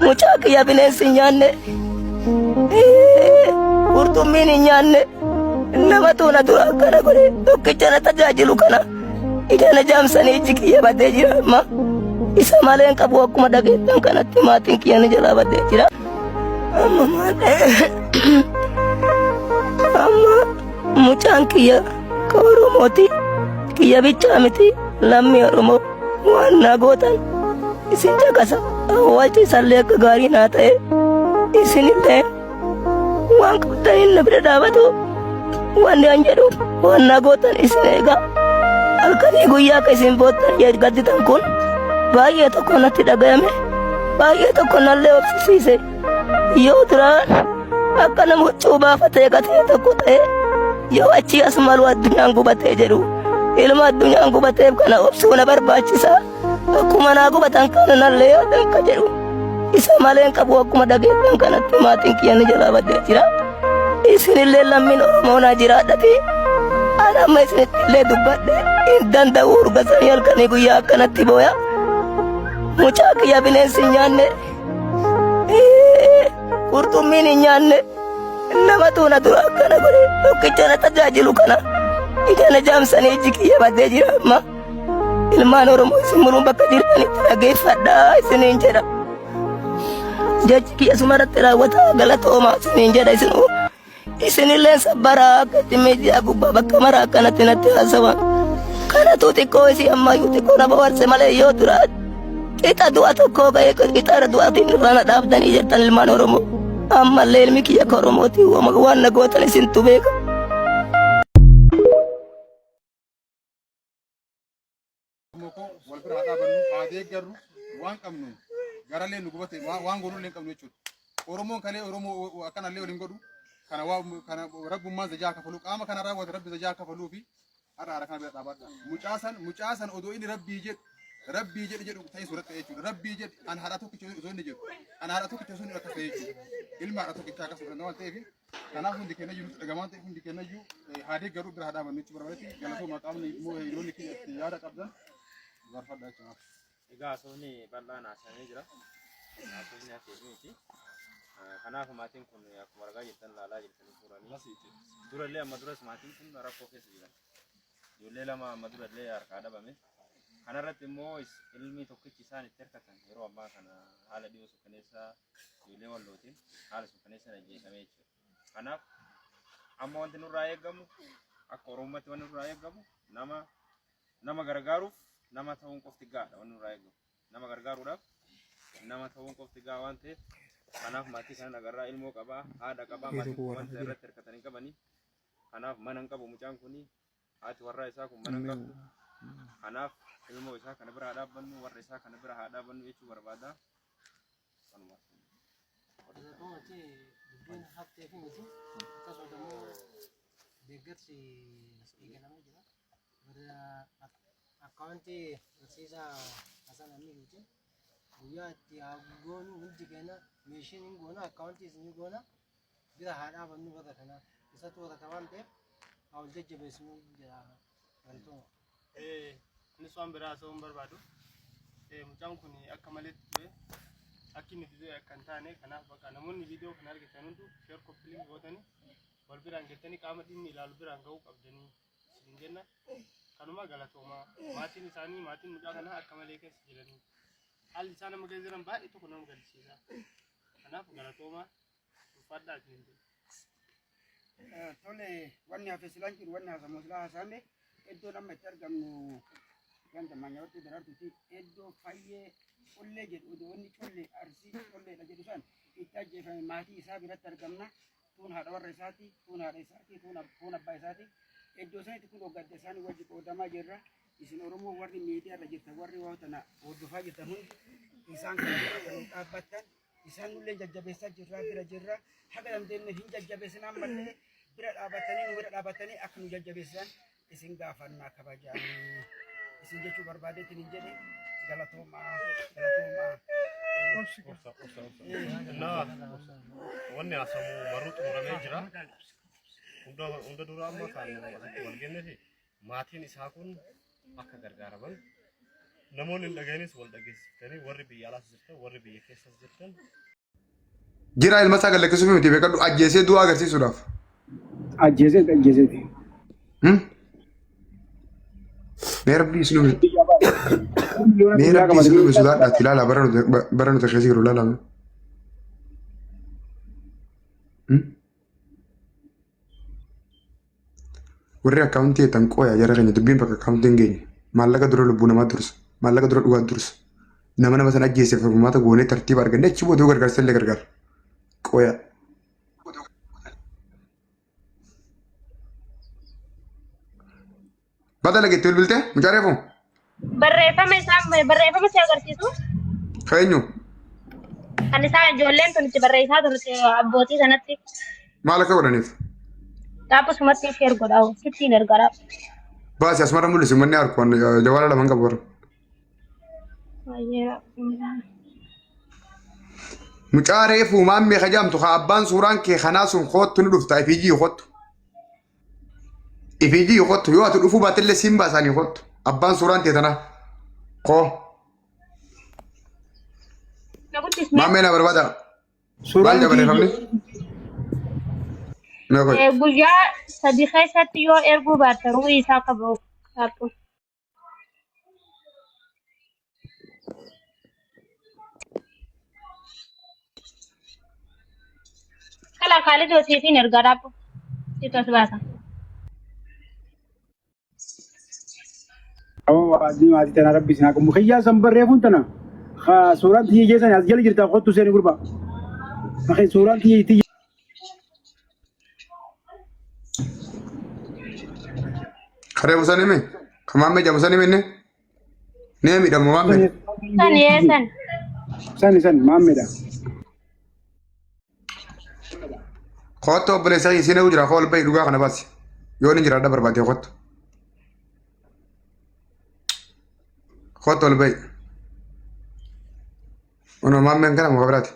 Mucaa kiyya bineensi hin nyaanne. Qurxummiin hin nyaanne. Namatu na dura akkana godhe tokkicha na tajaajilu kana ija na jaamsanii ijji kiyya badee jira amma. Isa malee hin qabu akkuma dhageettan kanatti maatiin kiyya na jalaa badee jira. Amma maal amma mucaan kiyya ka Oromooti kiyya bichaa miti lammii Oromoo waan naa gootan isin caqasa awwaalchi isaallee akka gaarii naa ta'e isinillee waan qabdaniin na bira dhaabatu wanni an jedhu waan naa gootan isin eega halkanii guyyaa akka isin boottan gadditan kun baay'ee tokko natti dhagayame baay'ee tokko nallee obsisiise yoo duraan akka nama huccuu baafatee gatee tokko ta'e yoo achii as malu addunyaan gubatee jedhu ilma addunyaan gubateef kana obsuu na barbaachisa akkuma naa gubatan kana nallee yaadan ka jedhu isa malee hin qabu akkuma dhageettan kanatti maatiin kiyya ni jalaa badee jira isinillee lammiin Oromoo naa jiraadhati ana amma isinitti illee dubbadhe hin danda'u urgasanii halkanii guyyaa akkanatti booya mucaa kiyya bineensi hin nyaanne Qurxummiin hin nyaanne namatu na dura akkana godhe tokkicha na tajaajilu kana ija na jaamsanii ijji kiyya badee jira amma ilmaan Oromoo isin muruun bakka jirtanitti dhageeffadhaa isiniin jedha. Jechi kiyya sumarratti raawwata galatoomaa isiniin jedha isinuu. Isinilleen sabbaraa akka itti miidiyaa gubbaa bakka mara akkanatti natti haasawan. Kanatu xiqqoo isii ammayyuu xiqqoo na bohaarse malee yoo dura qixa du'a tokkoo ga'ee qixa du'aatiin irraa na dhaabdanii jettan ilmaan Oromoo. Ammallee ilmi kiyya ka Oromooti waan na gootan isintu beeka. Oromoo koo wal bira haa dhaabannu, haa deeggarru, waan qabnu garallee nu gubate waan goonullee hin qabnu jechuudha. Oromoon kalee Oromoo akkanallee waliin godhu kana waa kana rabbummaan zajaa kafaluu qaama kana raawwate rabbi zajaa kafaluu fi har'a haadha kana bira dhaabadha. Mucaa san mucaa san odoo inni rabbii jedhu rabbii jedhi jedhu ta'e suuratti ta'e jechuudha. Rabbii jedhi an haadha tokkicha osoo inni jedhu an haadha tokkicha osoo inni akkas ta'e jechuudha. Ilma haadha tokkichaa akkas godhan waan ta'eef Kanaaf hundi keenya iyyuu nutti dhagamaa ta'e hundi keenya iyyuu haa deeggarru bira haa dhaabannu jechuu barbaadetti galatooma qaamni immoo hiriyoonni keenya itti yaada qabdan barfadha jechuudha. Egaa haasofni bal'aan haasa'amee jira. Haasofni hafe miti. Kanaaf maatiin kun akkuma argaa jirtan ilaalaa jirtanii suuranii. Durallee amma duras maatiin kun rakkoo keessa jiran. Ijoollee lama amma durallee harkaa dhabame. Kanarratti immoo ilmi tokkichi isaan itti hirkatan yeroo ammaa kana haala dhiyoo suukaneessaa ijoollee wallootiin haala suukaneessaan ajjeefamee jechuudha. Kanaaf amma wanti nurraa eegamu akka Oromootti wanti nurraa eegamu nama nama gargaaruuf nama ta'uun qofti gahaadha wanti nurraa eegamu. Nama gargaaruudhaaf nama ta'uun qofti gahaa waan ta'eef kanaaf maatii kana agarraa ilmoo qabaa haadha qabaa maatiin kun wanta irratti hirkatanii qabanii kanaaf mana hin qabu mucaan kuni haati warraa isaa kun mana hin qabdu kanaaf ilmoo isaa kana bira haa dhaabbannu warra isaa kana bira haa dhaabbannu jechuu barbaada. Kanuma. Galatoomatti dubbiin haftee fi miti akkasumas immoo deeggarsi eegalamee jira. Warra akkaawuntii barsiisaa Hasan Amiruutiin guyyaa itti haa goonu hundi keenya meeshiin hin goona akkaawuntii isinii goona bira haa dhaabannu warra kanaa isatu warra waan ta'eef haa wal jajjabeessinu jedha galatooma. Innis waan biraa haasa'uu hin barbaadu. Mucaan kun akka maletti du'e. Akki inni du'e akka hin taane kanaaf bakka namoonni viidiyoo kana argitan hundu sheer koppiliin gootanii wal biraan gettanii qaama dhimmi ilaalu biraan ga'uu qabdanii isin jenna. Kanuma galatoomaa. Maatiin isaanii maatiin mucaa kanaa akka malee keessa jiranii. Haalli isaan amma keessa jiran baay'ee tokko nama gaddisiisa. Kanaaf galatoomaa ulfaadhaa isiniin jenna. Tole wanni hafe silaan jiru wanni haasamu silaa haasame iddoon amma itti argamnu ganda maanyawartuu daraartuuti iddoo fayyee collee jedhu odoo wanni collee arsii colleedha jedhu san itti ajjeefame maatii isaa biratti argamna tuun haadha warra isaati tuun haadha isaati tuun abbaa isaati iddoo sanitti kun gadda isaanii wajji qoodamaa jirra isin Oromoo warri miidiyaa irra jirtan warri waa tana hordofaa jirtan hundi isaan kana bira akka nu dhaabbattan Isaan nullee jajjabeessaa jirra bira jirra haga dandeenye hin jajjabeessina ammallee bira dhaabatanii nu bira dhaabatanii akka nu jajjabeessan isin gaafannaa kabajaanii isin jechuu barbaadeetiin hin jedhe galatoomaa galatoomaa. Obsa, obsa, obsa. Innaa wanni haasamu maruu xumuramee jira. Hunda hunda dura amma kan asitti wal geenyefi maatiin isaa kun akka gargaaraman Namoonni hin dhaga'inis wal dhageessiftanii warri biyya alaas jirtan warri biyya keessas jirtan Jira ilma isaa gad lakkisuuf miti beekadhu ajjeesee du'aa agarsiisuudhaaf. Ajjeeseeti ajjeeseeti. Hmm? Mee rabbii isin uume. Miliyoona Mee biyyaa rabbii qabate. isin uume sodaadhaati ilaala bara nuti bara nuti keessa jiru ilaala. Hmm? Warri akkaawuntii jettan qooya jara keenya dubbiin bakka akkaawuntii hin geenye. Maallaqa dura lubbuu namaa dursa. Maallaqa dura dhugaa dursa. Nama nama sana ajjeeseef furmaata goonee tartiiba arganne achi booda yoo gargaarsa illee gargaara. Qooya. Bada lageetti bilbiltee mucaa reefu. Barreeffama isaan barreeffama si agarsiisu Keenyu kan isaan ijoolleen tun itti barreessaa turte abbootii sanatti maal akka godhaniif? Dhaabbasumatti sheer godhaa sittiin ergaraa. Baasi asumarra mul'isi manni harku jawaala lamaan qabu warra. Mucaa reefuu maammee kajaamtu haa abbaan suuraan kee kanaa sun koottu ni dhufta ifiijii koottu. Ifiijii koottu yoo ati dhufuu baatellee siin baasaanii koottu. Abbaan suuraan tee tanaa. Koo Na guddisne. maammee na barbaada. Maal Suuraan jaa barreeffamni? Mee koi. Guyyaa 3 keessatti yoo erguu baatte ru'ii isaa akka ba'u dhaabbu. Kala Kaalidoo siifin ergaa dhaabbu. Situ as baasa. Abbaa maatii tana rabbi isin haa qummu. Kiyyaa san barreeffuun tana suuraan tiyya jeessan as jala jirta kottu seeni gurbaa. Suuraan tiyya tiyya. Karee busan himi? Kan maammee jedhamu san himi inni? Ni miidhamu maammee. San yee san. Sani sani maammeedha. Kottu obboleessa kiyya siin eegu jira koo ol bahi dhugaa kana baasi. Yoo inni jiraadha barbaade kottu. Kottu ol bahi. Kunoo maammeen kana muka biraati.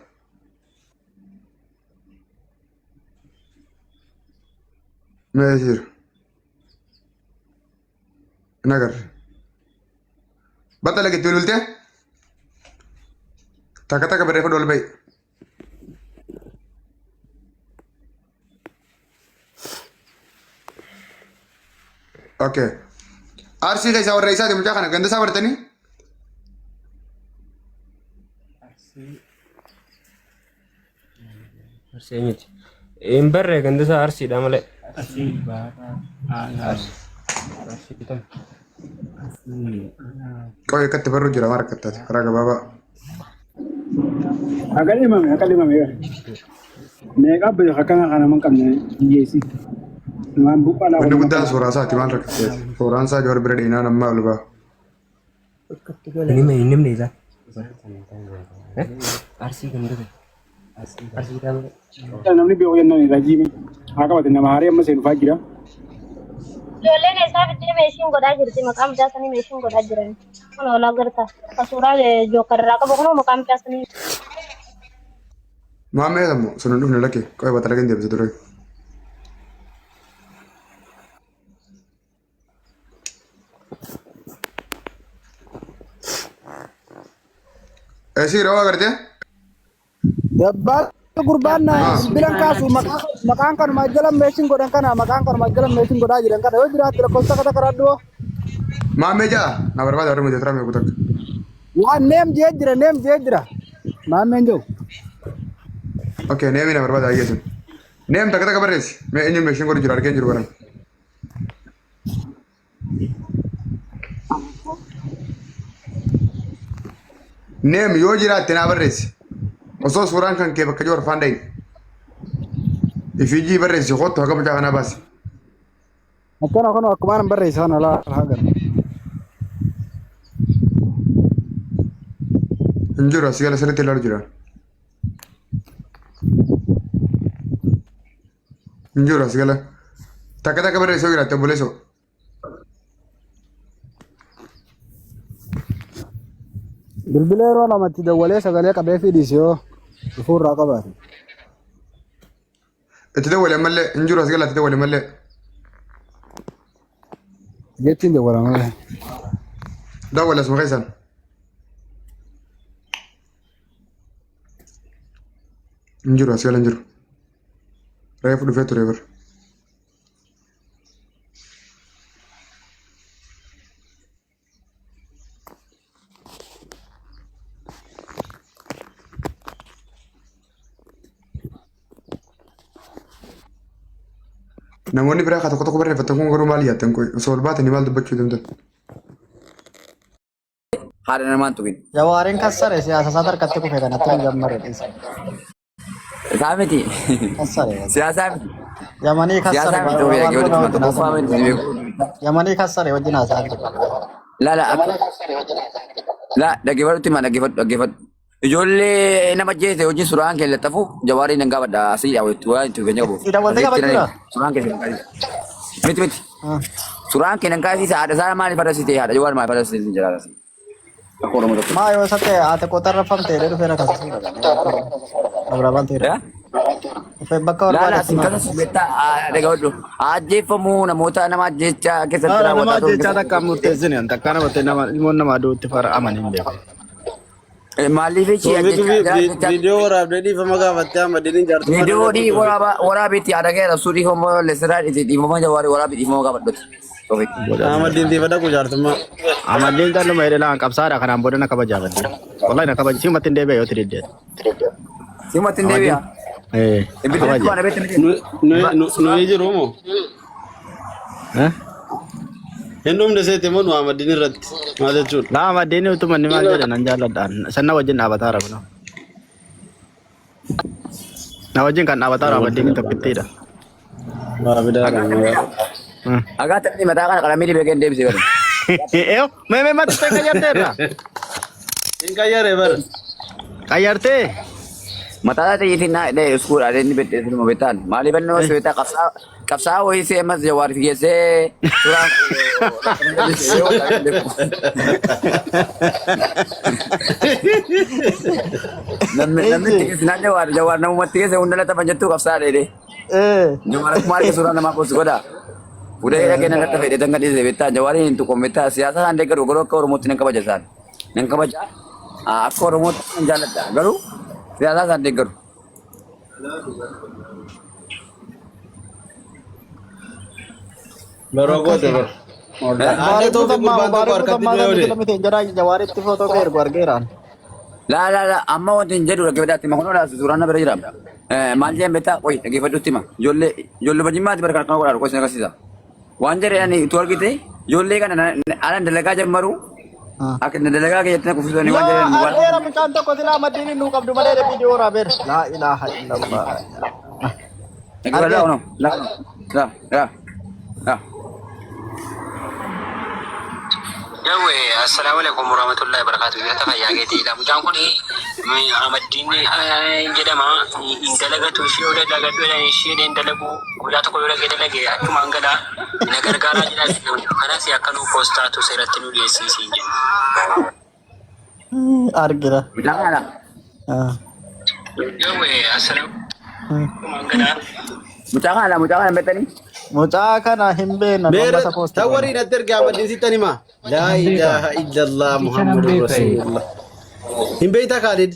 Mee jira. Hin agarre. Baxxa lagetti bilbiltee? Takka takka barreeffadhu ol bahi. Okay. Arsii keessaa warra isaati mucaa kana ganda isaa bartanii? Arsii eenyuti? Hin barree gandi isaa arsiidha malee. Arsii tam. Qoy akkatti barru jira maal rakkattaati karaa gabaabaa. Haqa dhimame haqa dhimame. Meeqa beeka akkana kana man qabne hiyyeessi. Waan buqqaa Wanni guddaan suuraa isaati maal rakkattaati? Suuraan isaa Jowaar bira dheenaan amma ol ba'a. Hin himne hin himne isaa. Arsii ganda ta'e. Arsii tam. Namni beeku jennaan irraa jiime. Haa qabate nama haaree amma seenu fa'aa jira. Ijoolleen eessaa fiddee meeshiin godhaa jirti maqaa mucaa sanii meeshiin godhaa jiran. Kun olaa garta. Ka suuraa jookar irraa qabu kunoo maqaa mucaa sanii. Maammee sammu sun hin dhufne lakke qoy bakka lakkeen deebise dure. Eessi yeroo agartee? Dabbaan gurbaan na bilbilan kaasu maqaan kanuma jala meeshin godhan kana maqaan kanuma jala meeshin godhaa jiran kana yoo jiraate lakkoofsa kata karaa dhiyoo. Maammee ja'a na barbaada warri mujaatiraa meequ takka. Waan neem jee jira neem jee jira. Maammeen jiru. Okay neemi na barbaada ayyee sun. Neem takka takka barreessi. Mee eenyuun meeshaan godhu jira argeen jiru baran. Neem yoo jiraatte naa barreessi. Osoo suuraan kan kee bakka jiru afaan dhayin. Ifiijii barreessi kottu haga mucaa kanaa baasi. Akkana kana akkuma an barreessa kana laa haa gara. Hin jiru asii gala sirriitti ilaalu jira. Hin jiru as gala. Takka takka barreessoo jiraatte obboleessoo. Bilbila yeroo lamatti dawwalee sagalee qabee fi dhiise yoo dhufuu irraa qabaate. Itti dawwale ammallee hin jiru as gala itti dawwale malee. Jettiin dawwala malee. Dawwale asuma keessan. Hin jiru as jala hin jiru. Reefu dhufee ture bara. Namoonni biraa ka tokko tokko barreeffatan kun garuu maal yaaddan qoy osoo ol baatanii maal dubbachuu deemtan? Haadha namaan tuqin. Jawaariin kassare siyaasa isaa harkatti kufe kanatti nu gammade dhiisa. Isaa miti. Kassare. Siyaasaa miti. Yamanii kassare Siyaasaa miti ta'uu beeku wal walitti wajjin hima. haasa'an. Tokkoffaa miti beeku. Yamanii kassare wajjin haasa'an. La la akka la dhaggeeffadhutti hima dhaggeeffadhu dhaggeeffadhu. Ijoollee nama ajjeese hojii suuraan kee laxafu jawaariin nan gaafadha asii daawwattu waan itti keenya qabuuf. Si daawwattee Asitti nan qabachuudha? suuraan kee nan kaasisa. Miti miti. Suuraan kee nan kaasisa haadha isaa maaliif arrabsite haadha jawaar maaliif arrabsite sin jedhaa asii. Akka Oromoo tokko. Maa yoo isa ta'e haati qotarra famtee jedhee dhufee na kassisuudha. Dabra balteedha. Dhufee bakka Laala barbaade asin kasa subetta dhaggeeffadhu. Ajjeefamuu namoota nama ajjeechaa keessatti Haala nama raawwataa turan ajjechaa keessatti. takka murteessine takka namatti nama ilmoon namaa duutti fara amanii hin beeku. Maaliif ishee Toofiq ajjechaa ajjechaa viidiyoo waraabdee dhiifama gaafattee Ahmadiin jaartummaa Viidiyoo dalaguutu dhii Toofiq. waraaba waraabiitti haadha kee rabsuu dhiifama leessiraa dhiifama jawaarii waraabii dhiifama gaafadhuti. Toofiq. Ahmadiin tiifa dhaqu jaartummaa. Amalliin calluma jedhee laan qabsaadha kanaan booda na kabajaa badde. Wallahi na kabaji siumatti hin deebi'a yoo itti diddeet. Simatti hin deebi'a. Eh, na Ibidda kabaja. waan beekte miti. Nuyi jiru moo? Eh? Hin dhumne seete moo nu Ahmadiin irratti maal jechuudha? Laa Ahmadiin utuma inni maal jedhe nan jaalladhaan. San na wajjin dhaabataa jira kunoo. Na wajjin kan dhaabataa jira Ahmadiin tokkittiidha. Agaa taphni mataa kana qalamii dhibee kennu deebisee bara. Eeyo, mee mee matti ta'e qayyarteerra. Hin qayyare bara. Qayyartee? Mataa isaa xiyyiitiin naa hidhee iskuudha inni beddee sinuma beektaan. Maaliif inni osoo beektaa qabsaa qabsaa wayii see ammas jawaar geessee suuraan namni namni itti geesse naan jawaar jawaar namumatti geesse hunda laxafan jettuu qabsaa dheedhee. Jawaar akkuma arge suuraa namaa post godha. Fuudhee dhaqee nan laxafe dheedhan kan dhiise beektaa jawaariin hin tuqoon beektaa siyaasa isaan deeggaru garuu akka Oromootti nan kabaja isaan. Nan kabaja akka Oromootti nan jaalladha garuu siyaasa isaan deeggaru. Baroo goote bar. Aanee Mubaarik Toofiq Guutammaa gurbaan tokko Mubaarik harkatti Guutammaa du'e san oole. miti lamite jedhaa Jawaaritti footoo kee ergu argeeraan. Laa laa laa amma wanti hin jedhu dhaggeeffadhaatti hima kun olaansu suuraan na bira jira. Maal jedhan beektaa qoyi dhaggeeffadhutti hima ijoollee ijoollee bajimmaati bara kan akkana godhaa qoyi agarsiisa. Waan jedhe ani utuu argite ijoollee kana alan dalagaa jammaru akka dalagaa keessatti na kuffisanii waan Laa jedhan waan argeera mucaan tokko silaa maddiin nuu qabdu malee viidiyoo waraabeera. Laa ilaaha illallah. dhaggeeffadhaa kunoo laa laa laa laa. Jawwe assalaamu alaikum warahmatullahi wabarakatuh. Jirta fayyaa keetiidha. Mucaan kun Ahmaddiin jedhama. Hin dalagatu ishee yoo dalagadhu jedhan ishee hin dalagu. Guyyaa tokko yoo dhaqee dalage achumaan gala. Na gargaaraa jedha. Kanas akka nuu poostaatu seeratti nu dhiyeessii jedha. Argira. Mucaan kana Jawwe assalaamu gala. mucaa kana mucaa kana beektanii Mucaa kana hin beekna Beera amma isa poosti tan goona. warri natti ergaa Ahmadiin sittan hima. Laa Nan beeka. ilaaha illallah Mucicha nan Muhammadur beeka. Rasulullah. Hin beektaa Kaalid?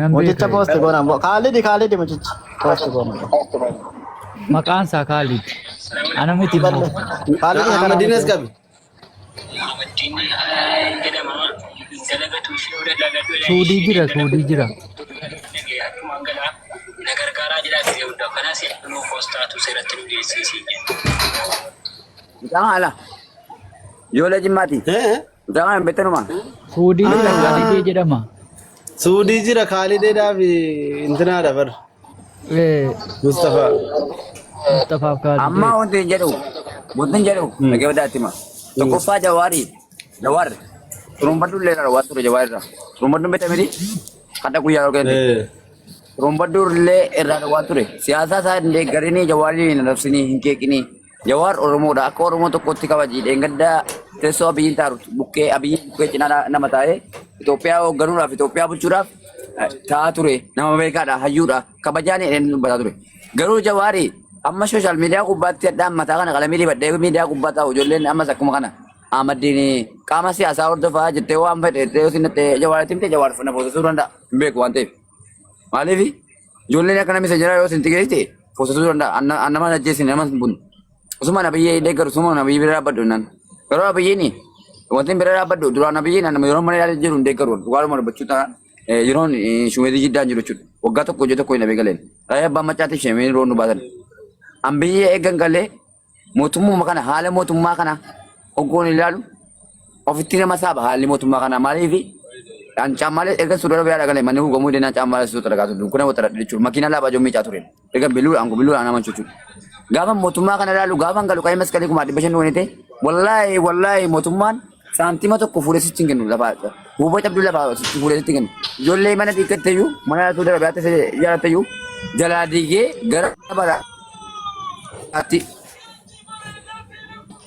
Nan Mucicha beeka. poosti goona. Kaalidi kaalidi mucichi poosti goona. Maqaan isaa Kaalid. Ana miti immoo. Kaalidi kana Ahmadiin as miti. qabi. Ahmaddiin jedhama. Hin dalagatu ishee yoo dalagadhu jedhan Suudii ishee jira, hin Suudii jira. dalage achumaan gala. Na gargaaraa jedha hunda. Kanas akka nuu poostaatu seeratti nu dhiyeessii jedha. mucaa kana laa ijoollee jimmaati mucaa kana beektanuma. Suudii jira, Kaalidee jedhama. Suudii jira Kaalideedhaa fi intinaadha bar. Mustafaa. Mustafaaf Amma Kaalidee. wanti hin jedhu wanti hin jedhu dhaggeeffadhaatti hima. Tokkoffaa jawaarii jawaar turumbadhu illee irraa waan ture jawaar irraa turumbadhu beekta miti hadha guyyaa argate turumbadhu illee irraa waan ture siyaasa isaa hin deeggarinii jawaarii hin arrabsinii hin keeqinii jawaar Oromoodha akka Oromoo tokkotti kabajii dheengaddaa teessoo abiyyiin taaru bukkee abiyyiin bukkee cinaa nama taa'ee Itoophiyaa hoogganuudhaaf Itoophiyaa bulchuudhaaf taa'aa ture nama beekaadha hayyuudha kabajaan inni dubbataa ture. Garuu jawaari amma sooshaal miidiyaa gubbaatti hadhaan mataa kana qalamii dibadhee miidiyaa gubbaa taa'u ijoolleen ammas akkuma kana Ahmaddiin qaama siyaasaa hordofaa jettee waan fedhe jettee yoo sinnattee jawaaritti himte jawaar na foosisuu danda'a hin beeku waan ta'eef. Maaliif Ijoolleen akka namni jira yoo isin xiqqeessite foosatuu danda'a. An nama ajjeesine nama hin bunnu. Osuma Abiyyi deeggaru osuma Abiyyi bira dhaabbadhu naan. Garuu Abiyyiin wanti bira dhaabbadhu duraan Abiyyiin nama yeroo mana ilaalee jiru hin deeggaru. Dhugaadhuma dubbachuu taanaan yeroon shumeetii jiddaan jiru jechuudha. Waggaa tokko hojii tokko hin dhabee galeen. Raayyaa abbaan maccaatiif shemee roon nu baasan. An biyya eeggan galee mootummaa kana haala mootummaa kana hoggoon ilaalu ofitti nama saaba haalli mootummaa kana maaliif an caammaalee erga suura biyyaa dhagalee manni hugamuu deenaa caammaalee suuta dhagaa ture dukkana wata dhadhe jechuudha makiinaa laabaa jommii caa ture erga biluudhaan biluudhaan nama jechuudha gaafa mootummaa kana ilaalu gaafa galu qayyii masqalii 500,000 wani ta'e wallaahi wallaahi mootummaan saantima tokko fuudhee sitti hin kennu lafaa huuba cabduu lafaa sitti fuudhee sitti hin kennu ijoollee mana diiggatte iyyuu mana suuta biyyaatti ijaarratte iyyuu jalaa diigee gara baraatti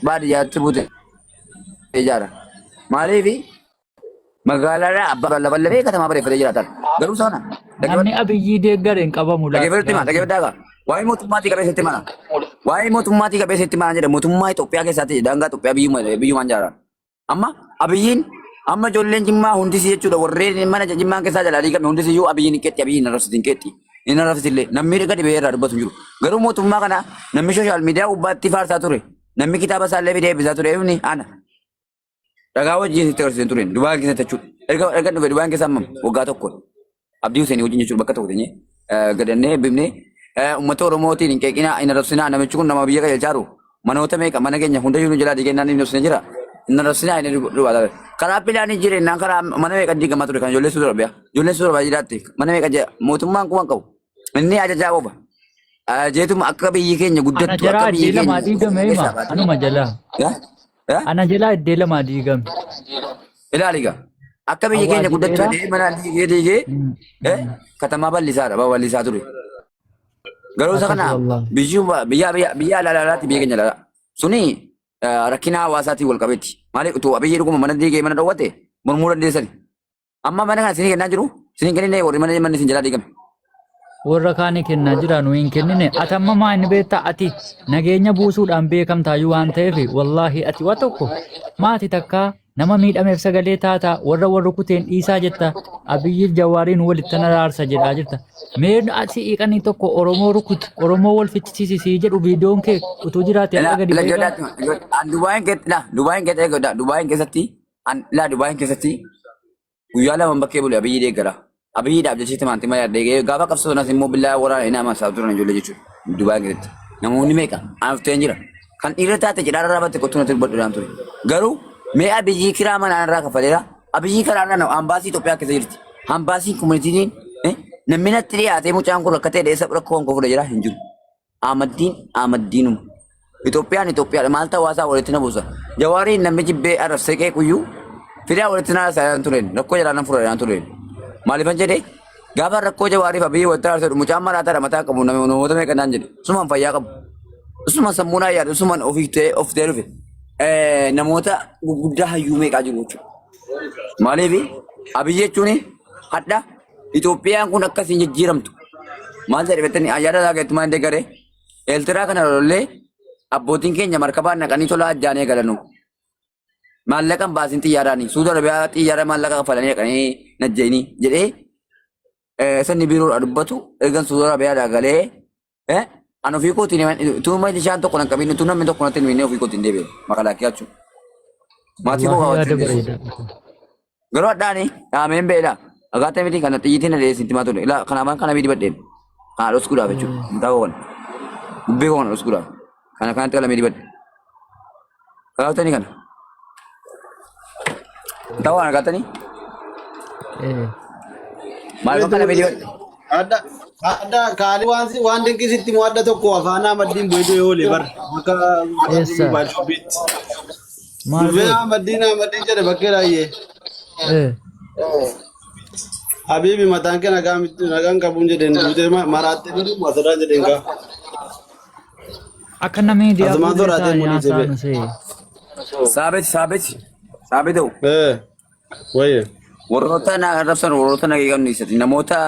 baadiyyaatti bute ijaara. Maaliif magaalaadhaa abbaa lafa katamaa bareeffatee jiraatan. Garuu sana Namni Abiyyii deeggare hin qabamu laata. dhaggeeffadhu hima dhaggeeffadhaa gaa. Waa'ee mootummaatii qabee sitti mana. Waa'ee mootummaatii qabee sitti mana jedha mootummaa Itoophiyaa keessaatti daangaa Itoophiyaa biyyumaan jaaran. Amma Abiyyiin amma ijoolleen Jimmaa hundisii jechuudha warreen mana Jimmaan keessaa jalaa diigame hundisiyyuu Abiyyiin hin qeexxi Abiyyiin hin arrabsitu hin qeexxi. Hin arrabsitu illee namni gadi ba'ee irraa dubbatu hin jiru. Garuu mootummaa kana namni sooshaal miidiyaa gubbaatti faarsaa ture. Namni kitaaba isaallee fidee eebbisaa ture inni ana. Dhagaa wajjin sitti agarsiisan ture Dubaay keessatti jechuudha. Erga erga dhufe Dubaay keessa hammam waggaa tokko. Abdii Huseenii wajjin jechuudha bakka tokko teenyee gadannee eebbifnee uummata Oromootiin hin qeeqinaa hin arrabsinaa namichi kun nama biyya qajeelchaa jiru manoota meeqa mana keenya hundayyuu nu jalaa diigennaan hin arrabsine jira. Hin arrabsinaa inni dubbata. Karaa bilaanii jireenyaan karaa mana meeqa diigamaa ture kan ijoollee suura biyaa ijoollee suura baay'ee jiraatti mana meeqa jira mootummaan kuma qabu inni ajajaa qofa. Jeetuma akka biyyi keenya Ana guddattu jalaa akka biyyi iddee keenya lamaa diigame hima. keessaa baate. Anuma jalaa. Yaa? Yaa? Ana jalaa iddee lamaa diigame. Ilaali egaa. Akka biyyi keenya Awwaajii guddattu dheeraa. jedhee mana diigee diigee katamaa bal'isaadha babal'isaa ture. Garuu isa Akkas kana wallaahi. biyyuma biyya biyya biyya alaa alaatti biyya keenya alaa. Suni rakkina hawaasaatiin wal qabeetti. Maaliif utuu biyyi dhuguma mana diigee mana dhowwate mormuu dandeessani. Amma mana kana isinii kennaa jiru isinii kennine warri mana manni isin jalaa diigame. Warra kaanii kennaa jira nu hin kennine. Ati amma maa inni beektaa ati nageenya buusuudhaan beekamtaayyuu waan ta'eef wallaahi ati waa tokko maati takkaa nama miidhameef sagalee taataa warra warra kuteen dhiisaa jetta Abiyyiif Jawaariin walitti araarsa jedhaa jirta. Mee ati hiiqanii tokko Oromoo rukuti Oromoo wal fichisiisi sii jedhu viidiyoon kee utuu jiraate Ila har'a gadi ila ba'ee joodhaa Dubaayin keessatti Dubaayin keessatti Dubaayin keessatti laa Dubaayin keessatti guyyaa lama bakkee bule Abiyyi deeggara. Abiyyiidhaaf jecha timaantima yaadde gaafa qabsoo sanas immoo billaa waraana inni amansaa turan ijoollee jechuudha. Dubaayin keessatti. Namoonni meeqa anaaf ta'een jira. Kan dhiira taate cidhaa rarrabatte kottuu natti dubbadhu ture. Garuu mee Abiyyi kiraa manaa irraa kaffaleera. Abiyyi karaa irraa ambaasii Itoophiyaa keessa jirti. Ambaasiin komunitiin namni natti dhiyaatee mucaan kun rakkatee dheessa rakkoo koo fudha jira hin jiru. Ahmaddiin Ahmaddiinuma. Itoophiyaan Itoophiyaadha. Maaltu hawaasaa walitti na buusa? Jawaariin namni jibbee arrabsee qeequyyuu fidaa walitti na arrabsaa tureen rakkoo jalaa nan fura tureen. Maaliifan jedhee gaafa rakkoo Jawaariif Abiyyi walitti arrabsee mucaan maraataadha mataa qabu namoota meeqa naan jedhe. Sumaan fayyaa qabu. Sumaan sammuu naa yaadu sumaan ofii ta'ee of ta'ee dhufe. Namoota gurguddaa hayyuu meeqaa jiru jechuudha. Maaliif Abiyyi jechuun hadha Itoophiyaan kun akkasiin jijjiiramtu. Maal jedhe beektanii ayyaana isaa keessatti maal deeggaree Eeltiraa kana lollee abbootiin keenya markabaan naqanii tola ajjaanee galanu. Maallaqa hin baasin xiyyaaraani. Suuta Arabiyaa xiyyaara maallaqa kaffalanii dhaqanii najjeeni jedhee sanni biiroodhaa dubbatu ergan Suuta Arabiyaadhaa galee an ofii kootiin utuu bishaan tokko nan qabiin utuu namni tokko natti hin himne ofii kootiin deebi'e makalaakiyaa jechuudha. Maatii koo Wallaahi yaada wajjin bareedaa. Garuu hadhaani dhaameen beela. Akkaataa miti kana xiyyitiin na dheessin timaa ture. Ilaa kanaafaan kana miti badheen. Kana dhoskuudhaaf jechuudha. Mataa koo kana. Bubbee koo kana dhoskuudhaaf. Kana kanatti qalamee dibadhe. Akkaataa kana. Mataa koo kana akkaataa Maal kana miti dibadhe. Adda adda kaali waan si waan dinqisitti moo adda tokko afaan Ahmaddiin bu'ee oole bar akka Eessa? baay'ee Maal Dhufee godhe? Ahmaddiin Ahmaddiin jedhe bakkee raayye. Habiibi mataan kee nagaa miti nagaan qabuun jedheen duutee maraattee jiru maasirraa jedheen kaa. Akka namni miidiyaa Asumaan fuullee soraatee taa'anii mul'ise haasa'an be. see. Saabet saabet saabet ta'u. Wayye. Warroota na arrabsan warroota na geeqan namoota.